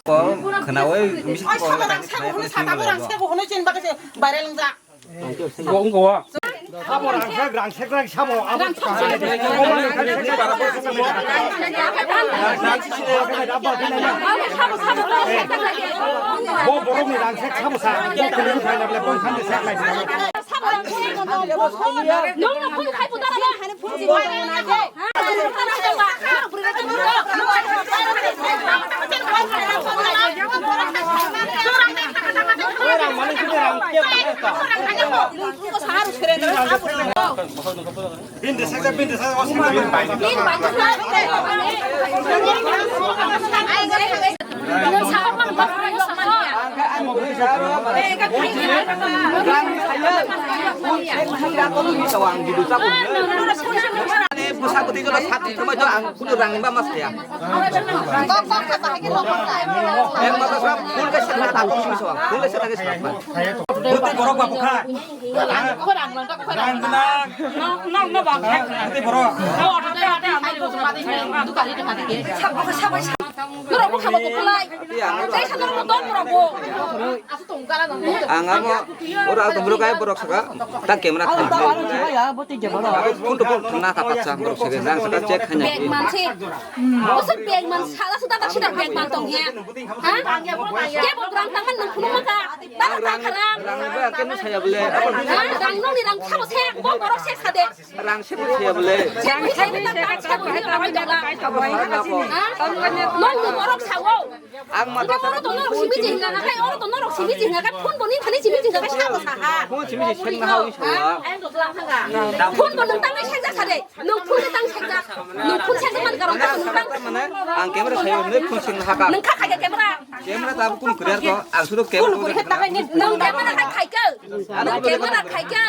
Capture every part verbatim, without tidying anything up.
Khnaui misi. Ai, sama rang sebo hwnwi, sabo rang sebo hwnwi chini bagwi se viral wngjak. Bo wngkha o. Sabo rang sek, rang sek, rang sabo, abo kaham. Bo borokni rang sek sabo sa, bo kunu phaina bole bo khamni sek lai. Bwsa kwtwi joto sat rwmai to ang kunu rang ba ma saya. Ek masa sa full khe sat na ta kung so full khe sat na khe sat. Buti borok ba bukha. Rang gwnang. Nang, nang, nang, bang khai. Ate borok. Norok bo khabo bo khulai. Tei sa norok bo don borok bo. Ang amo ora ang tongmoro kai borok saka ta camera kha. Photo photo na ka pacha borok saka nang saka check khanya. Bag manse. Oso bag man sala suda ta sida bag man tong ya. Ha? Ke bo brang tangman nang khuluma ka. Ta ta kharam. Rang ba kenu saya bole. Ha? Rang nong ni rang khabo se bo borok se sade. Rang se bo saya bole. Se bo saya bole rang se bo ni rang dala. Ha? Nong ni borok sawo. Ang ma oro to norok simi jing na kai, oro to norok simi jing na kai, phone bo ni thani simi jing na kai, sabo sa ha. Phone simi jing seng na ha wi sa. Phone bo nung tang seng jak sa de. Nung phone tang seng jak. Nung phone seng man karong ta nung tang. Mane ang camera sayo ne phone seng na ha ka. Nung kha kha camera. Camera ta kun clear ko, ang suru camera. Kun kun ta kai ne. Nung camera khai khai ke. Nung camera khai ke.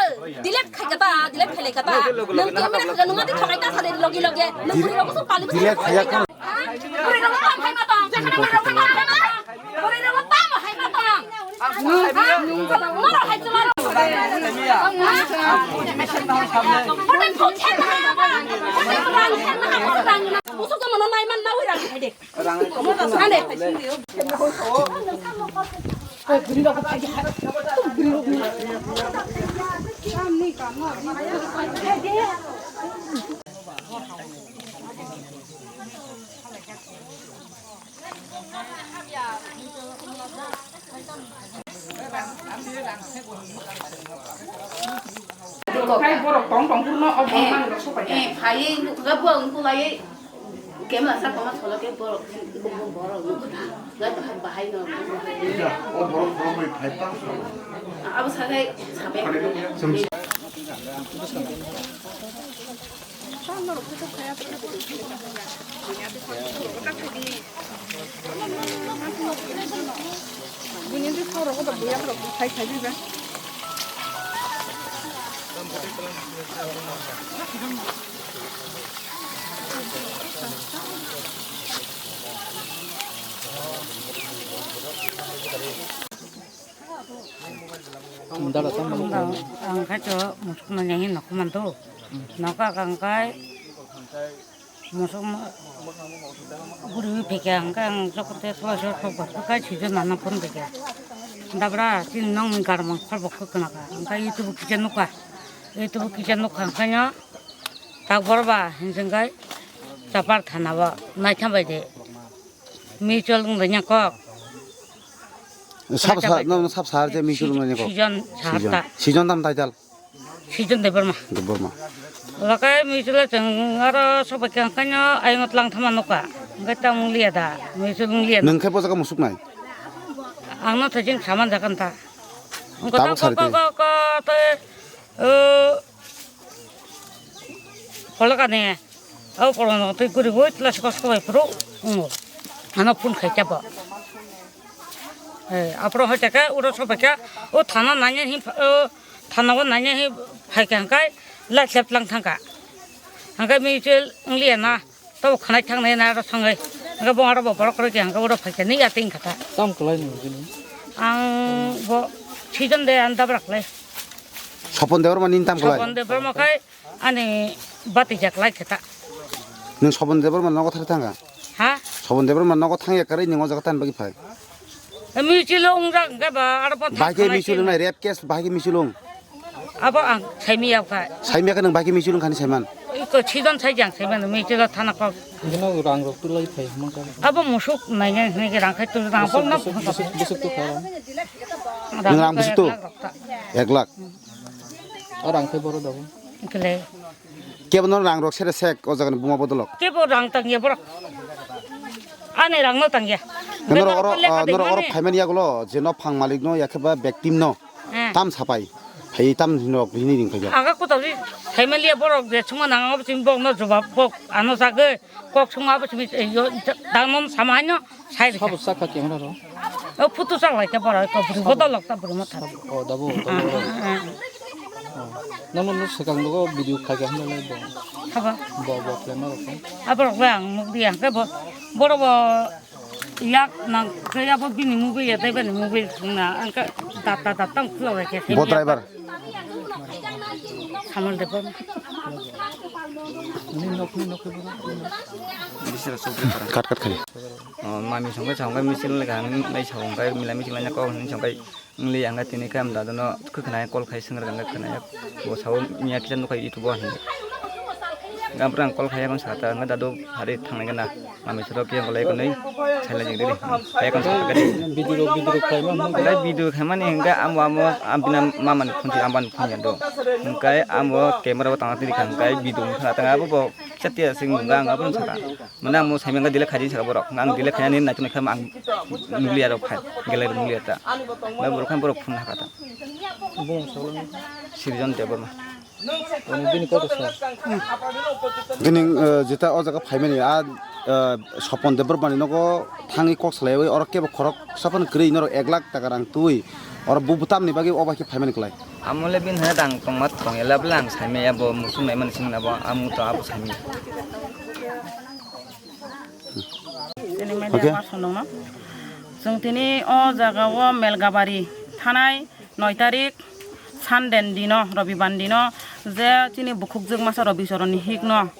Delete khai ka ta, delete khai le ka ta. Nung camera khai nung ati thokai ta sa de logi logi. Nung puri logi so pali. Delete khai ka. Kai borok tong tong phuru no o borok manwi rok sopai. Eh, phai nukha bo ang kulai. Kemla sa koma solo ke borok, borok nukha. Ga bahai no. O borok borok bai phai tang. Abo sagai sabai. Ang khaito musuk nanya hin nokho manto. Noka kangkai musuk guri phikya hingke ang jokote soi soi thok bai kai sijo nana phone phikya. Dabra tin nong ni garmang khol bokhe khnaka. Hingke YouTube kisa nukha. YouTube kisa nukha hingke no tak borba hinsingkai chapar thana bo naitham bai de. Mutual wng bai nya kok. Sab sa, no, no, sab sahar je mutual wng bai nya kok. Season sahar ta. Season tam title. Season Debbarma. Debbarma. Lakai mutual chwng aro sobai khe ang kaino ayung tlang thama nukha. Hingke tamo wng liya da, mutual wng liya da. Nwng khe bo jaga musuk nai? Ang no thajing saman jagan ta. Tabuk sari ko, ko, ko, ko, te, o, Pholokani, o pholokno twi guri goi tla siko siko bai phuru, um, ano phone khai khe bo. Eh, aphuru hoi khe, uro sopai khe, o thana nanya hi, o thana o nanya hi phai khe hingkai, lai slep lang thang kha. Hingkai mutual wng liya na, tabo khanai thang nai na aro sangai. Hingke bo aro bo borok rok yang khe oro phai khe ni ya ting kha ta. Tam kwlai ni hwnwi ni? Ang bo season de ang dabrak le. Sopon Debbarma ni tam kwlai? Sopon Debbarma khai ani bati jak lai khe ta. Nwng Sopon Debbarma nogo thar thang kha? Ha? Sopon Debbarma nogo thang ya kwrwi nwng o jaga tan bagwi phai? Misil o wngjak hingke ba aro bo Bahai khe thang misil lai wngnai, rape case bahai khe misil wng? Abo ang saimiyakha. Saimiyakha nwng bahai khe misil wngkhani saiman? Iko sidon saijang saiman, misil o thana kok. Bino rang rok tulai phai hwnka. Abo musuk nainai hwnwi rang khai tul rang Busuk, bokno busuk, busuk, busuk tu kha. Rang Nwng rang khai busuk tu? Ek lakh rok ta. Ek lakh. O rang khai boro dabo. Ikle. Kebo no rang rok sere sek o jaga ni buma bodolok. Kebo rang tang ya borok. Ani rang no tang ya. Norok oro, Betor kole ah, ka norok oro dengmani. Phaimani yagulo je no phang malik no ya khe ba victim no. Eh. Tam sapai. Phai tam hinrok hini ring phai. Aga ko tawri family borok je suma nang abo simi bok no jobab bok ano sage kok suma abo simi, eh, yo, dangnom samai no sai rikha. Sabo sakha camera ro. O photo chak lai khe borok ko bwrwi bodol lok ta bwrwi ma thang. O dabo, dabo. Ah, ah, ah. Oh. Nang nang swkang nogo video khai kha hwnba lai bo. Haba. Bo, bo khlai ma rok khe. Aborok le ang nuk di ang khe bo, borok bo yak nang khe abo bini mobile ya tei bini mobile thwngna ang khe data data ang khulok lai khe. Bo driver. Samol de bo. Ni nok, ni nok khe bo. Kat kat khai. Oh, mami songkai songkai misil le kha nai songkai mila misil le kok ni songkai. Wngli ang tini khe ang dada no khwkhwnai call khai swngrwk ang khwnai bo sao miya kisa nukha YouTube o hinwi. Ang call khai ang sata ang dadu hari thangnai gana mami soro khe ang lai konwi sailai jeng dili hai kon sata gadi. Video video khai ma mo. Lai video khai mani hingga amo amo abina mama ni phone ti amban phone ya do. Hingkai amo camera o tang tini kha hingkai video wngkha tang abo bo chatia sing hingga ang abo saka. Mane amo saimang delete khaidi saka borok. Ang delete khainani naitu naikha ang nukliya rok phai. Gallery nukliya ta. Bai borok phai borok phone hakha ta. Bung solo. Srijon Debbarma. Ani bini kok sa. Bini, eh, jeta o jaga phaimani a, eh, Sopon Debbarma ni nogo thangwi kok salaiwi oro kebo khorok sapan kwrwi norok ek lakh taka rang twi oro bu butam ni bagwi o bai khe phaimani kwlai. Amo le bini hai rang tongma tong ya le bwle ang saimaya bo musuk naimani simi nabo amo to abo saimaya. Tini media Okay. Person dongno. Chwng tini o jaga o Melgabari thanai noi tarik Sunday ni dino, Robibar ni dino je chini bukhukjwk masa Robi Choron ni hik no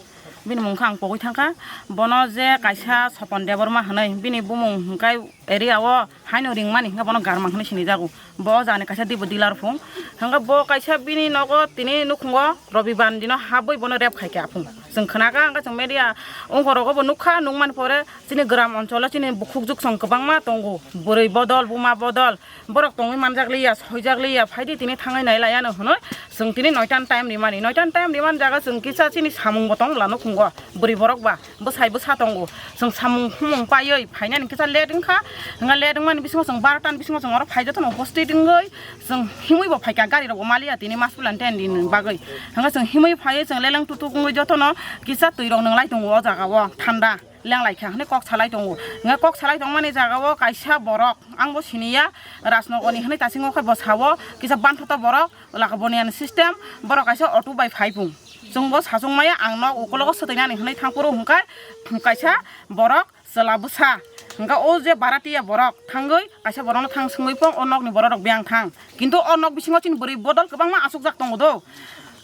bini mung kha ang pogwi thangkha. Bono je kaisa Sopon Debbarma hwnwi bini bumung hwnkhe area o haino ringmani hwnkhe bono Garmang hwnwi sinijago. Bo o jani kaisa dibo dealer phung. Hwnkhe bo kaisa bini nogo tini nukhungo Robibar ni dino habwi bono rape khaikha aphung. Chwng khwnakha, hwnkhe chwng media ongkhorogo bo nukha, nukmani pore chini gram oncholo chini bukhukjwk song kwbangma tongo. Bwrwi bodol, buma bodol, borok tongwi manjak liya, soijak liya, phaidi tini thangwi nailaiano hwnwi chwng tini noita ni time rimani. Noita ni time rimani jaga chwng kisa chini samung bo tong bwla nukhungo. Bwrwi borok ba. Bwsai bwsa tongo. Chwng samung humung paiwi phainani kisa late wngkha. Hwnga late wngmani bisingo chwng barota ni bisingo chwng oro phai jotono uposthit wngwi chwng himwi bo phaikha, gari rok bo maliya tini mas pulan ten din bagwi. Hwnga chwng himwi phaiwi chwng leleng tutuk wngwi jotono kisa twi rok nwnglai tongo o jaga o thanda lenglai kha hwnwi kok salai tongo. Hwnga kok salai tongmani jaga o kaisa borok ang bo siniya Rajnogor ni hwnwi tasingo khe bo sao kisa banthoto borok. Laka boniani system, borok kaisa auto bai phai phung. Chwngbo sachung maya ang nok ukologo swtwinani hwnwi thang phuru hwnkhe kaisa borok chwla bwsa. Hwnkhe o je baratiya borok thangwi kaisa borokno thang swngwi phung o nokni borok rok biyang thang. Kintu o nok bisingo chini bwrwi bodol kwbangma achukjak tongo do.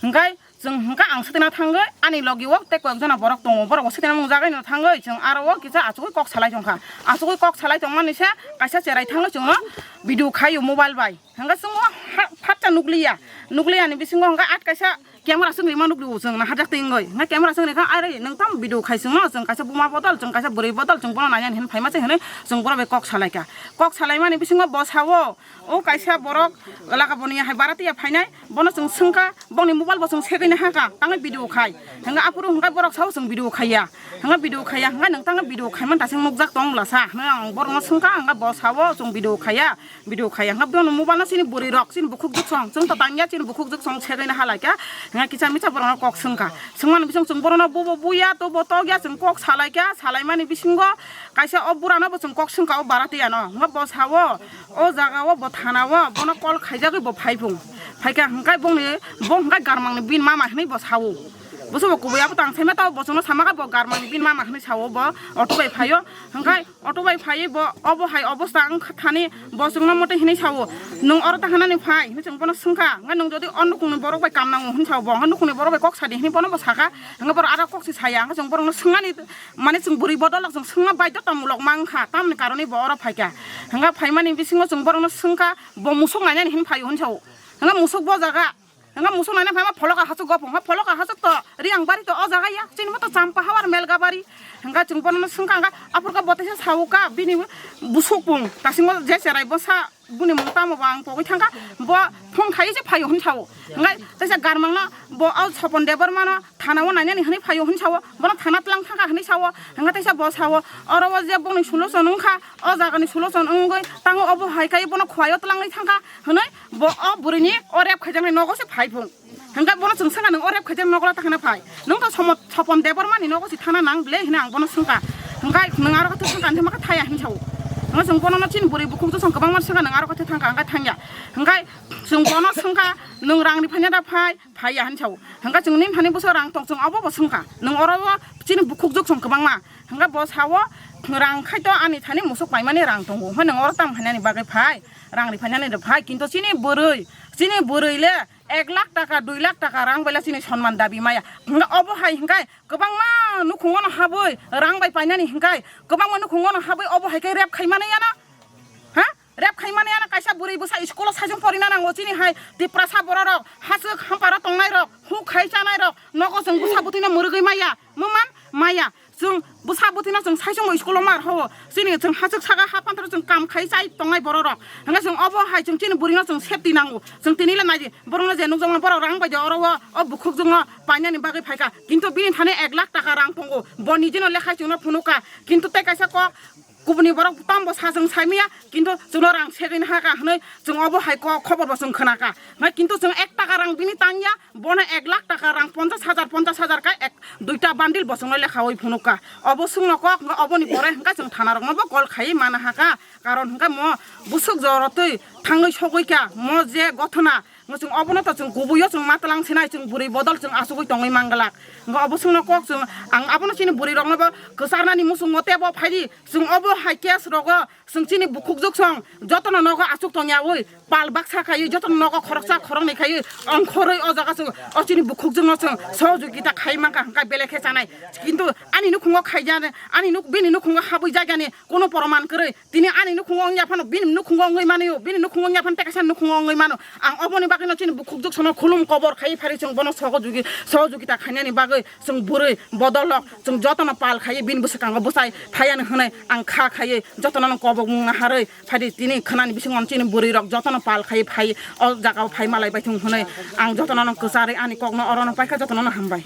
Hwnkhe chwng hwnkhe ang swtwina thangwi ani logi o tei koi ek jona borok tongo. Borok bo swtwina mung jagwi no thangwi chwng aro o kisa achugwi kok salai tongkha. Achugwi kok salai tongmani se kaisa cherai thangwi chwngno video khaio mobile bai. Hwnkhe chwng o ha-, phatsa nukliya, nukliya ni bisingo hwnkhe at kaisa camera chwng rima nukliyo chwng nahajak twi wngwi. Hwnkhe camera chwng rikha, "Are, nwng tamo video khai chwngno? Chwng kaisa buma bodol, chwng kaisa bwrwi bodol, chwng bono nainani hwnwi phaima se," hwnwi chwng bono bai kok salaikha. Kok salaimani bisingo bo sao, o kaisa borok laka boni hai baratiya phainai, bono chwng swngkha, boni mobile bo chwng segwi nahakha, tangwi video khai. Hwnkhe aphuru hwnkhe borok sao chwng video khaiya. Hwnkhe video khaiya, hwnkhe nwng tangwi video khaimani ta chwng nukjak tong bwla sa. Hwnkhe ang borokno swngkha, hwnkhe bo sao chwng video khaiya. Video khaiya hwnkhe bono mobile no chini bwrwi rok chini bukhuk jwk song chwng to tangya chini bukhuk jwk song segwi na halaikha hwnkhe kisa misa borok no kok swngkha swngmani bising chwng borok no bubo buya tobo tokya chwng kok salaikha salaimani bisingo kaisa o bura no bo chwng kok swngkha o baratiya no hwnkhe bo sao o jaga o bo thana o bono call khaijagwi bo phaiphung phaikha hwnkhe bongni bo hwnkhe garmang ni bini mama hinwi bo sao. Buso bo kubui abo tang saima tao bo chwngno sama kha bo garmani bini mama hinwi sao bo auto bai phaio. Hwnkhe auto bai phaiwi bo obo hai obosta wngkha thani bo chwngno mote hinwi sao. Nwng oro ta hanani phai hinwi chwng bono swngkha. Hwnkhe nwng jodi o nukungni borok bai kam nango hinwi sao bo. Hwnkhe nukungni borok bai kok sadi hinwi bono bo sakha. Hwnkhe borok aro kok se saya. Hwnkhe chwng borokno swngani mane chwng bwrwi bodol rok chwng swngna baidhotamulok mankha. Tamoni karone bo oro phaikha. Hwnkhe phaimani bisingo chwng borokno swngkha bo musuk nainani hinwi phaio hinwi sao. Hwnkhe musuk bo jaga. Hwnkhe musuk naina phaima pholoka hachuk go phungkha, pholoka hachuk to Riyangbari to o jaga ya, chini bo to Champa Hawar Melgabari. Hwnkhe chwng bono swngkha, hwnkhe aphurkhe bo teisa saukha bini busuk bung, tasingo je cherai bwsa buni mung tamo bo ang pogwi thangkha, bo phone khai se phaio hwn sao. Hwnkhe teisa garmangno bo o Sopon Debbarmano thana o nainani hwnwi phaio hwn sao, bono thana tlang thangkha hwnwi sao. Hwnkhe teisa bo sao, oro o je bongni solution wngkha, o jagani solution wngwi tango obo hai khai bono khwlai o tlangwi thangkha hwnwi. Bo o bwrwini o rep khaijaknai nogo se phai phung. Hwnkhe bono chwng swngkha, "Nwng o rep khaijak nogo la ta hwnwi phai? Nwng to Somo-, Sopon Debbarmani nogo se thana nang ble," hwnwi ang bono swngkha. Hwnkhe nwng aro khe thangkha, hwnkhe ma khe thaya hwnwi sao. Hwnkhe chwng bono chini bwrwi bukhuk jwsong kwbangma swngkha, "Nwng aro khe thangkha," hwnkhe thangya. Hwnkhe chwng bono swngkha, "Nwng rang ri phaiya da phai?" "Phaiya," hwnwi sao. Hwnkhe chwng nini thani bwswk rang tong, chwng obo bo swngkha. Nwng oro o chini bukhuk jwsong kwbangma. Hwnkhe bo sao, "Rang khai to ani thani musuk paimani rang tongo. Hwnkhe nwng oro tamo phainani bagwi phai? Rang ri phainani rw phai." Kintu chini bwrwi, chini bwrwi le ek lakh taka, dui lakh taka rang bai le chini sonman dabi maya. Hwnkhe obo hai hwnkhe kwbangma nukhungo no habwi rang bai painani hwnkhe kwbangma nukhungo no habwi obo hai khe rep khai mani yano. Ha? Rep khai mani yano kaisa bwrwi bwsa school o saichung porina nango chini hai Tiprasa borok rok, hachwk hamparo tongnai rok, huk khai chanai rok, nogo chwng bwsa bwtwi no mwrwgwi maya, muman maya. Chwng bwsa bwtwino chwng saichung bo school o mar ho. Chini chwng hachwk saka ha pantaro chwng kam khai chai tongnai borok rok. Hwnkhe chwng obo hai chwng chini bwrwino chwng safety nango. Chwng tini le nai di, borokno je nukjaknai borok rang bai de oro o, o bukhuk jwkno painani bagwi phaikha. Kintu bini thani ek lakh taka rang tongo. Bo nijino lekhai chwngno phunukha. Kintu tei kaisa kok kubuni borok tambo sa chwng saimaya. Kintu chwngno rang segwini haka hwnwi chwng obo hai kok khobor bo chwng khwnakha. Hwnkhe kintu chwng ek taka rang bini tangya. Bono ek lakh taka rang ponchash hajar, ponchash hajar khe ek duita bundle bo chwngno lekhaui phunukha. Obo chwngno kok, hwnkhe oboni pore hwnkhe chwng thana rokno bo call khaiwi mana hakha. Karon hwnkhe mo bwswk jorotwi thangwi sogwi kha, mo je gothona, mo chwng obono to chwng kubuio chwng matwlang sinai, chwng bwrwi bodol chwng achugwi tongwi manglak. Hwnkhe obo chwngno kok chwng, ang abono chini bwrwi rokno bo kwcharnani muchungo tebo phaidi, chwng obo hai case rogo, chwng chini bukhuk jwk song jotono nogo achuk tongyaui, pal baksa khaiwi jotono nogo khoroksa khoroknwi khaiwi ongkhorwi o jaga chwng o chini bukhuk jwkno chwng sohojogita khai mankha hwnkhe belai khe chanai. Kintu ani nukhungo khaijani, ani nuk-, bini nukhungo habwi jagani kuno proman kwrwi. Tini ani nukhungo wngya phano, bini nukhungo wngwi manio, bini nukhungo wngya phano tei kaisa nukhungo wngwi mano. Ang oboni bagwino chini bukhuk jwk sono khulum kobor khaiwi phari chwng bono sohojogi-, sohojogita khainani bagwi chwng bwrwi bodol rok chwng jotono pal khaiwi bini bwskango bwchai phaiani hwnwi ang kha khaiwi jotono kobok mung naharwi phaidi tini khwnani bisingo chini bwrwi rok jotono pal khaiwi phai o jaga o phai malai baithung hwnwi ang jotono kwcharwi ani kokno orono paikha, jotono hambai.